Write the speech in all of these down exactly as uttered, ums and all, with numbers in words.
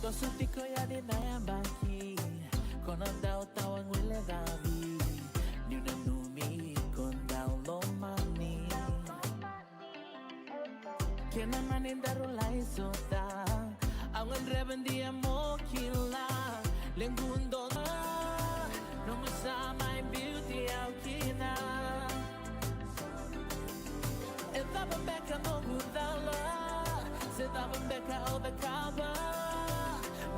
Sa tiko yani na yabaki, ko na dau tawa guilecavi. Niu nanumi ko dau lomani. Kena mani daru lai sota. Au gadreva dia mo kila. Lequ dona. Nomu sa mai biuti au kina. E cava beka noqu cala? Se cava beka au cakava?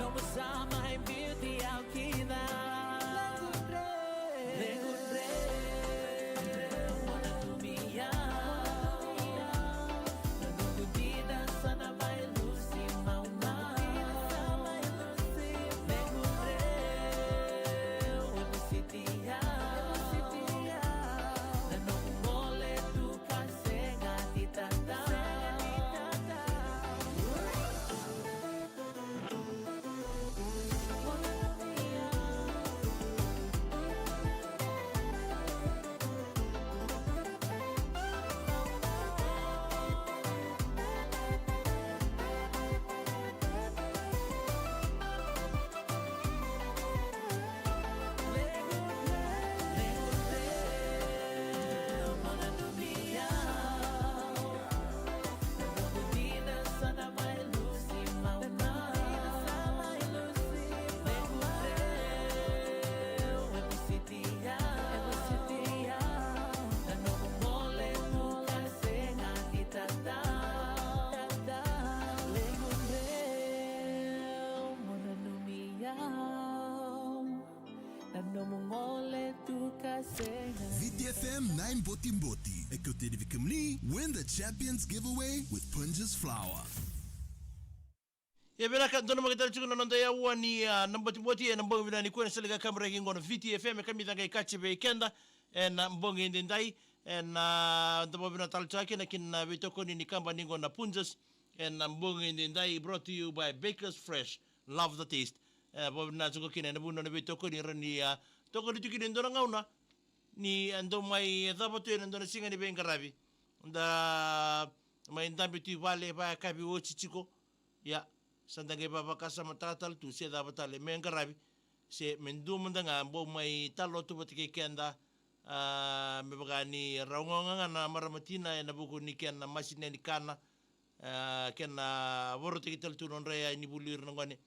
Nomu sa mai biuti au kina. Lequ dre, lequ dre, mo nanumi au. Na noqu dina sa na mai lusi maumau. Lequ dre, o ni siti au. Na noqu gole tu ka sega ni tatau. Na nomu gole tu ka sega. Viti F M na ibotiboti. E kauta yani vei kemuni, win the Champions Giveaway with Punjas Flour. Ia vinaka, dua na maka tale tiko na noda yaua ni, a, na botiboti, ena bogi vinaka nikua, ena sala ni kaburaki qo na Viti F M, e kamica qai kaci vei keda ena bogi edaidai, ena, a, da vakavinavinaka tale tiko kina ki na veitokoni ni kabani qo na Punjas, ena bogi edaidai, brought to you by Bakers Fresh, love the taste. E, vakavinavinaka tiko kina ena vuku ni nona veitokoni, rawa ni, a, tokoni tiko kina e dua na gauna ni, a, dau mai, e, cava tu ena dua na siga ni veiqaravi. Da mai dabe tu i vale, vakayakavi oti tiko. Ia, sa da qai vavakasamataka tale tu se cava tale me qaravi. Se me dua mada ga bau mai talanoa tu vata kei keda, a, me vaka ni rau gauna ga na marama tina ena vuku ni kena masini ni kana, a, kena voroki tale tu nodra iyaya ni vuli ira na gone.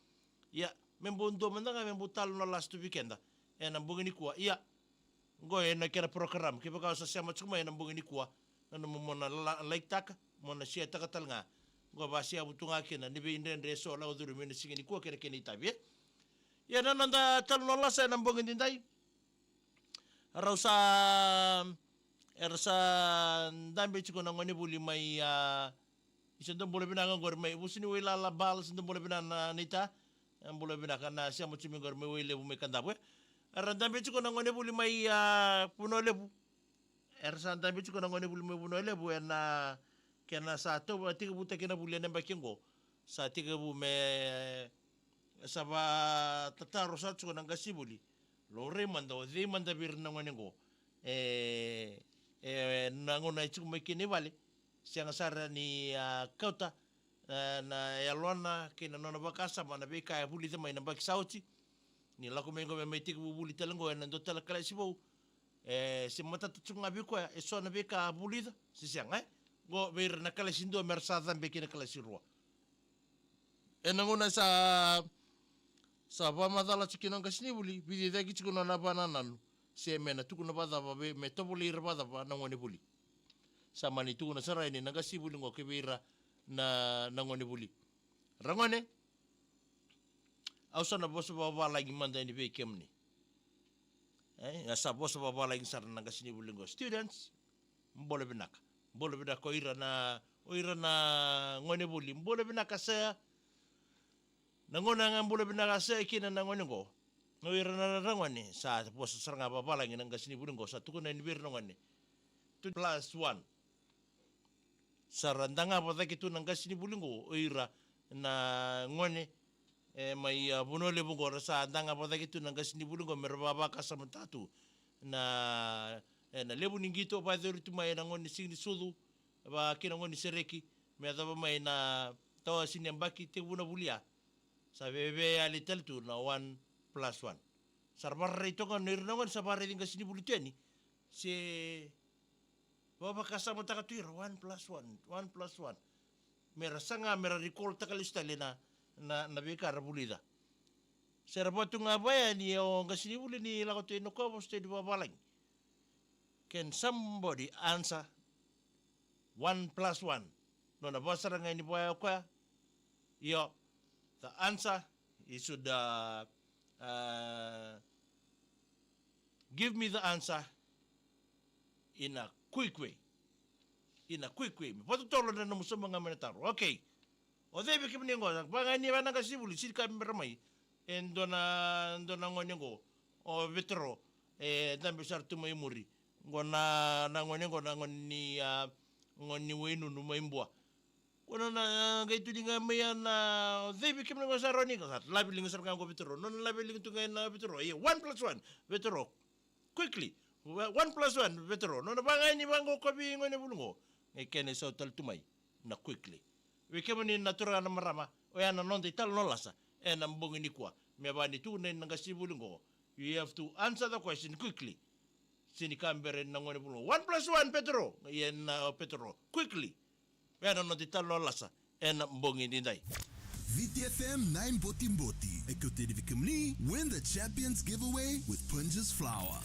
Ia, me bau dua mada ga, me bau talanoa lasa tu vei keda ena bogi nikua. Ia, qo ena kena program, kevaka o sa sema tiko mai ena bogi nikua, na nomu mo na la-, like taka, mo na share taka tale ga. Qo vakaseavu tu ga kina ni veidredre eso lako curumi ena siga nikua kei na kena itavi, e. Ia, na noda talanoa lasa ena bogi edaidai. Rau sa, era sa dabe tiko na gonevuli mai, a, isa dau bula vinaka qori mai Vusu ni Wailala, Bal, sa dau bula vinaka na, na ita. E, bula vinaka na sema tiko mai qori mai Wailevu mai Kadavu, e. Era dabe tiko na gonevuli mai, a, Vanua Levu. Era sa dabe tiko na gonevuli mai Vanua Levu, ena kena sa tau, a, tekivutaki na vuli ena yabaki qo. Sa tekivu me, sa vakatataro sara tiko na qasenivuli. Laurai mada, o cei mada vei ira na gone qo e, e, na gauna e tiko mai kina i vale, sega sara ni, a, kauta, a, na yalona kei na nona vakasama na veika e vulica mai na yabaki sa oti. Ni lako mai qo me mai tekivu vuli tale qo ena dua tale kalasi vou. E se matata tiko ga vei koya eso na veika a vulica, se sega, e? Qo vei ira na kalasi dua me ra sa cabe ki na kalasi rua. Ena gauna sa, sa vakamacala tiko kina na qasenivuli, vica i cake tiko na nona vakanananu. Se me na tukuna vakacava vei, me tovolei ira vakacava na gonevuli. Sa mani tukuna sara yani na qasenivuli qo ki vei ira na, na gonevuli. Ragone, au sa na vosa vakavalagi mada yani vei kemuni. E, au sa vosa vakavalagi sara na qasenivuli qo. Students, bula vinaka. Bula vinaka o ira na, o ira na gonevuli. Bula vinaka sara. Na gauna ga bula vinaka sara kina na gone qo. O ira na ragone, sa vosa sara ga vakavalagi na qasenivuli qo, sa tukuna yani vei ira na gone. Two plus one. Sa ra dagava cake tu na qasenivuli qo, o ira na gone, e, mai, a, Vanua Levu qo, ra sa dagava cake tu na qasenivuli qo me ra vakavakasamataka tu na, e, na levu ni qito vakayacori tu mai na gauna ni Siga ni Sucu, vaka kina gauna ni sereki, me yacova mai na tawase ni yabaki tekivu na vuli ya. Sa veveyali tale tu na one plus one. Sa ra vararai toka na ira na gone sa vakaraici qasenivuli tu yani. Se vavakasamataka tu ira one plus one, one plus one. Me ra saga, me ra recall taka lesu tale na, na, na veika ra vulica. Se ra vatu ga vaya ni o qasenivuli ni lako tu ena kova, o sotei ni vavalagi. Can somebody answer one plus one? Nona vasara ga ni vaya o koya. Io, the answer, he should, uh, uh, give me the answer in a quick way. In a quick way. Me vatotolo na nomu sauma ga mai na taro. Okay. O cei vei kemuni oqo, vaka ga ni vaka na qasenivuli, sega ni ka bera mai. E dua na, dua na gone oqo, o Vetero, e dabe sara tu mai muri. Oqo na, na gone oqo, na gone ni, a, gone ni Wainunu mai Bua. Ko na, na, qai tukuni ga mai ya na, o cei vei kemuni oqo sa rawa ni, sa lave liga sara ga oqo Vetero. Nona lave liga tu ga na Vetero. Ia, one plus one, Vetero. Quickly. Wa-, one plus one, Vetero. Nona vaka ga ni vaqo ko vei gone vuli qo. Qai kena isau tale tu mai na quickly. Vei kemuni na turaga, na marama, oya na noda italanoa lasa ena bogi nikua. Me vaka ni tukuna na qasenivuli qo, you have to answer the question quickly. Sega ni ka bera na gone vuli qo. One plus one, Vetero. Ia na Vetero. Quickly. Oya na noda italanoa lasa ena bogi nidai. Viti F M nine Botiboti, e kauta yani vei kemuni, win the Champions Giveaway with Punjas Flour.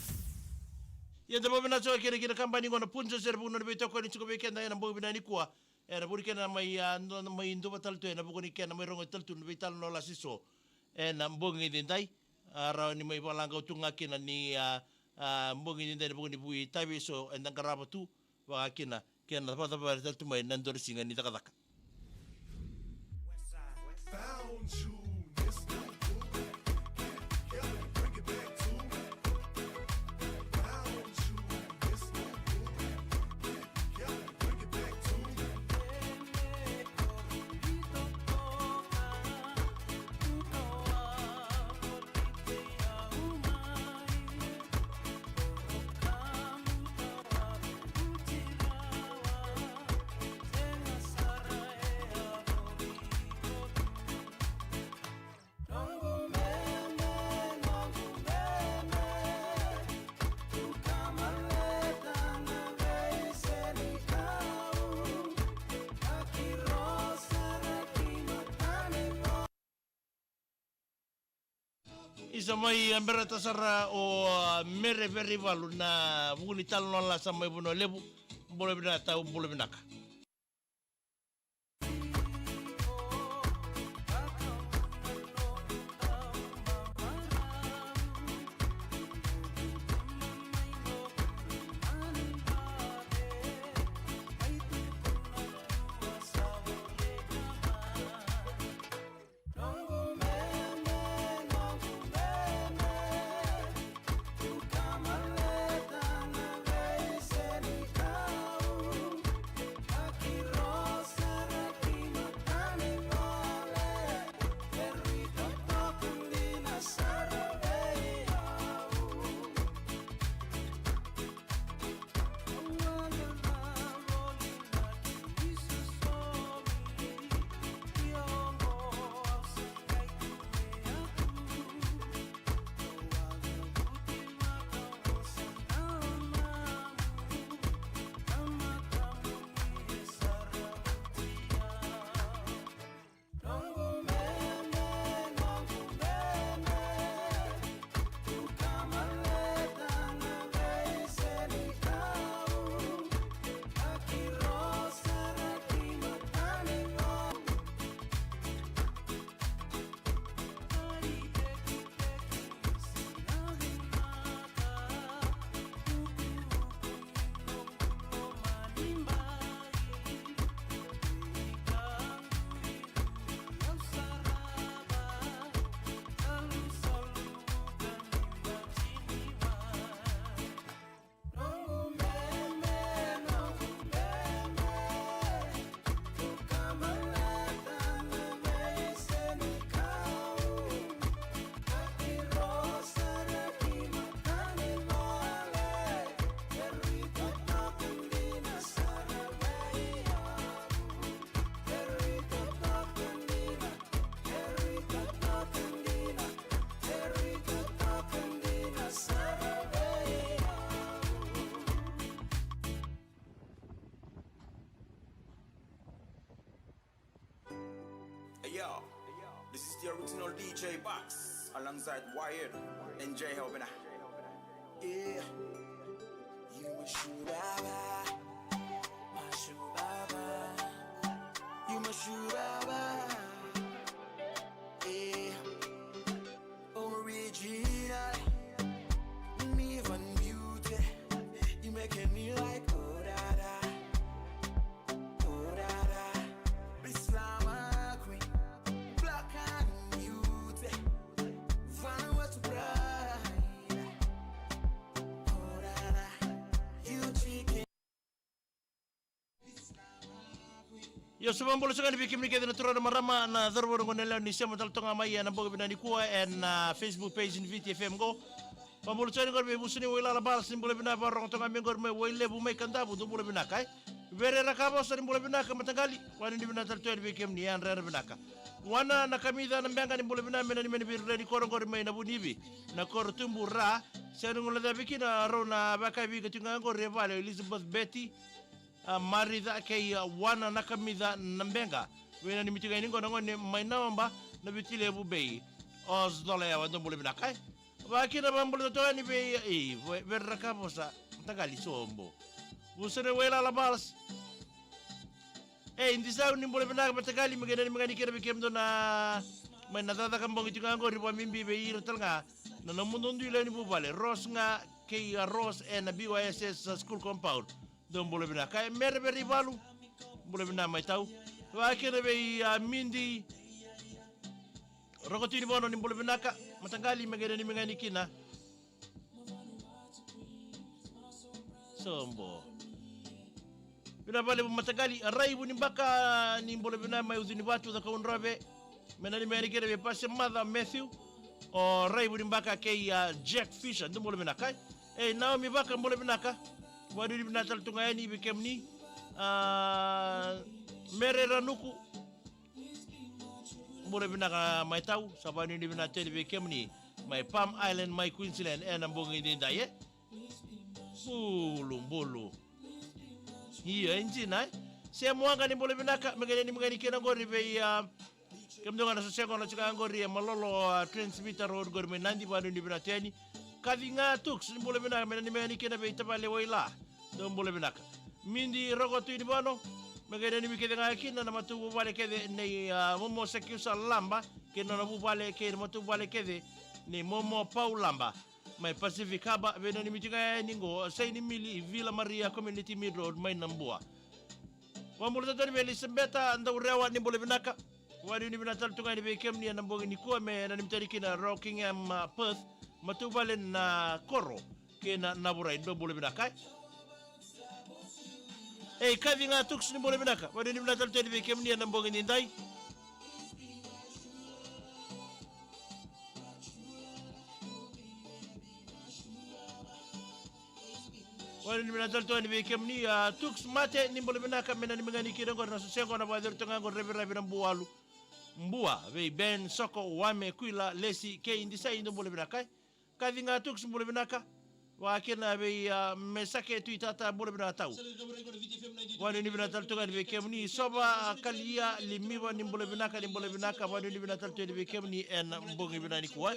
Ia, da vakavinavinaka tiko kina ki na kabani qo na Punjas, era vuqa na veitokoni tiko vei keda ena bogi vinaka nikua. Era vuqa ni kena mai, a, no-, mai duva tale tu, ena vuqa ni kena mai rogo tale tu na veitalanoa lasa eso ena bogi nidai. A, rawa ni mai vakalagau tu ga kina ni, a, a, bogi nidai, ena vuqa ni vuli tavi eso eda qarava tu. Vaka kina, kena vakacavara tale tu mai na dua na siga ni cakacaka. Isa mai, a, bereta sara o, a, Mere Verivalu na vuku ni talanoa lasa mai Vanua Levu. Bula vinaka, tau bula vinaka. Yo, this is the original D J Box alongside Wired and J Helbina. Yeah. You must shoot baba, must shoot baba. You must shoot baba. Yeah. Original. Me even beauty. You making me like, oh, da, da. Oh, da, da. This drama queen. Black and beauty. Fine, what's bright? Oh, da, da. You chicken. Io, sa vakabula saka yani vei kemuni kece na turaga, na marama, na cauravou, na goneyalewa ni sema tale toka ga mai ena bogi vinaka nikua ena Facebook page ni Viti F M qo. Vakabula saka yani qori vei Vuso ni Wailala Balas, ni bula vinaka, vakarorogo toka ga mai qori mai Wailevu mai Kadavu, dou bula vinaka, e. Vere Rakavosa, ni bula vinaka mataqali, vakanuinui vinaka tale tu yani vei kemuni, yadra, yadra vinaka. Wana Nakamica Nabeqa, ni bula vinaka, me nanumi yani vei ira na lewe ni koro qori mai Navunivi, na koro tubu ra, sega ni guilecavi kina, rau na vakayavi ika tiko ga qori e vale, Elizabeth, Betty, a Marica kei a Wana Nakamica Nabeqa. Veinanumi tiko yani qo na gone mai Naoba, Navitilevu Bay. Oz Colayawa, dou bula vinaka, e. Vakakina vakabula toka yani vei, e, Ve-, Vere Rakavosa, mataqali, sobo. Vuso ni Wailala Balas. E, Disau, ni bula vinaka mataqali, me qai nanumi ga yani kina vei kemudou na mai na cakacaka bogi tiko ga qori, vakabibi vei ira tale ga na nomudou dui lewe ni vuvale, Rose ga kei a Rose ena B Y S S school compound. Dou bula vinaka, e. Mere Vereivalu, bula vinaka mai tau. Vakakina vei a Midi Rokotinivono, ni bula vinaka mataqali, me qai nanumi ga yani kina. Sobo. Vinaka vakalevu mataqali. Rai Vunibaka, ni bula vinaka mai Ucunivatu, Cakaudrove. Me nanumi yani kina vei Pase Maca Matthew, o Rai Vunibaka kei a Jack Fisher, dou bula vinaka, e. E, Naomi Vaka, bula vinaka. Vakanuinui vinaka tale tu ga yani vei kemuni. A, Mere Ranuku, bula vinaka mai tau, sa vakanuinui vinaka tu yani vei kemuni mai Palm Island mai Queensland ena bogi edaidai, e. Bulu, bulu. Ia, e dina, e. Semuaqa, ni bula vinaka, me qai nanumi ga yani kina qori vei, a, kemudou ga na soseqo na tiko ga qori e Malolo, a, Transmitter Road qori mai Nadi, vakanuinui vinaka tu yani. Kaci ga Tuks, ni bula vinaka, me nanumi ga yani kina vei tavale Waila. Dou bula vinaka. Midi Rokotinivono, me qai nanumi kece ga kina na matavuvale kece nei, a, Momo Sekiusa Laba kei na nona vuvale kei na matavuvale kece nei Momo Pau Laba mai Pacific Harbour. Veinanumi tiko ga yani qo Saini Mili, Vila Maria Community Main Road mai Nabua. Vakabula tale tu yani vei Elisabeta Daurewa, ni bula vinaka. Vakanuinui vinaka tale tu ga yani vei kemuni ena bogi nikua, me nanumi tale kina Rockingham, a, Perth, matavuvale na Koro kei na Navurai, dou bula vinaka, e. E, Kaci ga Tuks, ni bula vinaka. Vakanuinui vinaka tale tu yani vei kemuni ena bogi edaidai. Vakanuinui vinaka tale tu yani vei kemuni, a, Tuks Mate, ni bula vinaka, me nanumi ga yani kina qori na soseqo na vakacuru tu ga qori, Raviravi Nabualu. Bua vei Ben, Soko, Wame, Kuila, Lesi kei Disai, dou bula vinaka, e. Kaci ga Tuks, bula vinaka. Vakakina vei, a, Mesake Tuitata, bula vinaka tau. Vakanuinui vinaka tale tu ga yani vei kemuni. Sova, a, Kalia Limiva, ni bula vinaka, ni bula vinaka. Vakanuinui vinaka tale tu yani vei kemuni ena bogi vinaka nikua.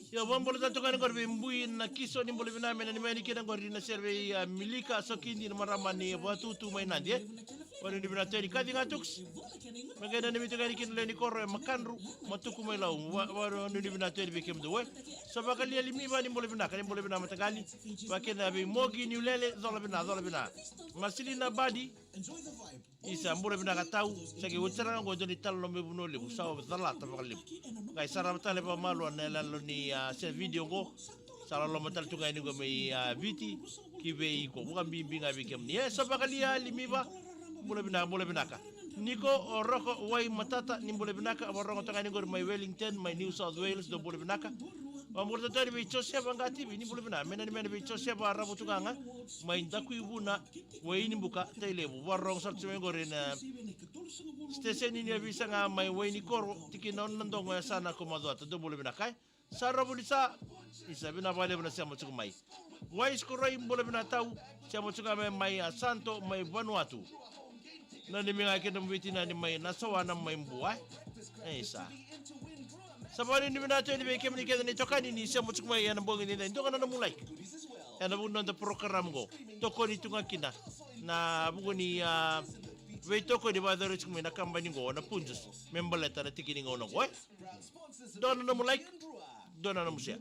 Io, vakabula tale tu ga yani qori vei Bui Nakiso, ni bula vinaka, me nanumi yani kina qori na sere vei, a, Milika Sokidi, na marama ni Vatutu mai Nadi, e. Vakanuinui vinaka tu yani. Kaci ga Tuks, me qai nanumi tu ga yani kina lewe ni koro e Makadru, Matuku mai Lau. Va-, vakanuinui vinaka tu yani vei kemudou, e. Sova, Kalia Limiva, ni bula vinaka, ni bula vinaka mataqali. Vakakina vei Mogi Niulele, cola vinaka, cola vinaka. Marcelina Badi, isa, bula vinaka tau. Sa qai oti sara ga qo e dua na italanoa mai Vanua Levu, sa calata vakalevu. Qai sarava tale vakamalua na iyaloyalo ni, a, se video qo. Sa loloma tale tu ga yani qo mai, a, Viti ki vei iko, vakabibi ga vei kemuni. E, Sova, Kalia Limiva, bula vinaka, bula vinaka. Niko o Roko Wai Matata, ni bula vinaka, vakarorogo toka yani qori mai Wellington, mai New South Wales, dou bula vinaka. Vakarorogo toka yani vei Joseph Vaqativi, ni bula vinaka, me nanumi yani vei Joseph Ravotugaga, mai Dakuivuna, Wainibuka, Tailevu. Vakarorogo sara tu mai qori na station ni Avisa ga mai Wainikoro, tikina o Nadogo, yasana ko Macuata, dou bula vinaka. Sa ravu ni sa, isa vinaka vakalevu na sema tiko mai. Wai Sikoroi, bula vinaka tau, sema tiko mai, mai a Santo, mai Vanuatu. Nanumi ga kina na veitinani mai Nasawa na mai Bua. E isa. Sa vakananumi vinaka tu yani vei kemuni kece na itokani ni sema tiko mai ena bogi ni dai. Dua ga na nomu like. Ena vuku ni noda program qo. Tokoni tu ga kina. Na vuku ni, a, veitokoni vakayacori tiko mai na kabani qo, na Punjas. Me baleta na tiki ni gauna qo, e. Dua na nomu like, dua na nomu share.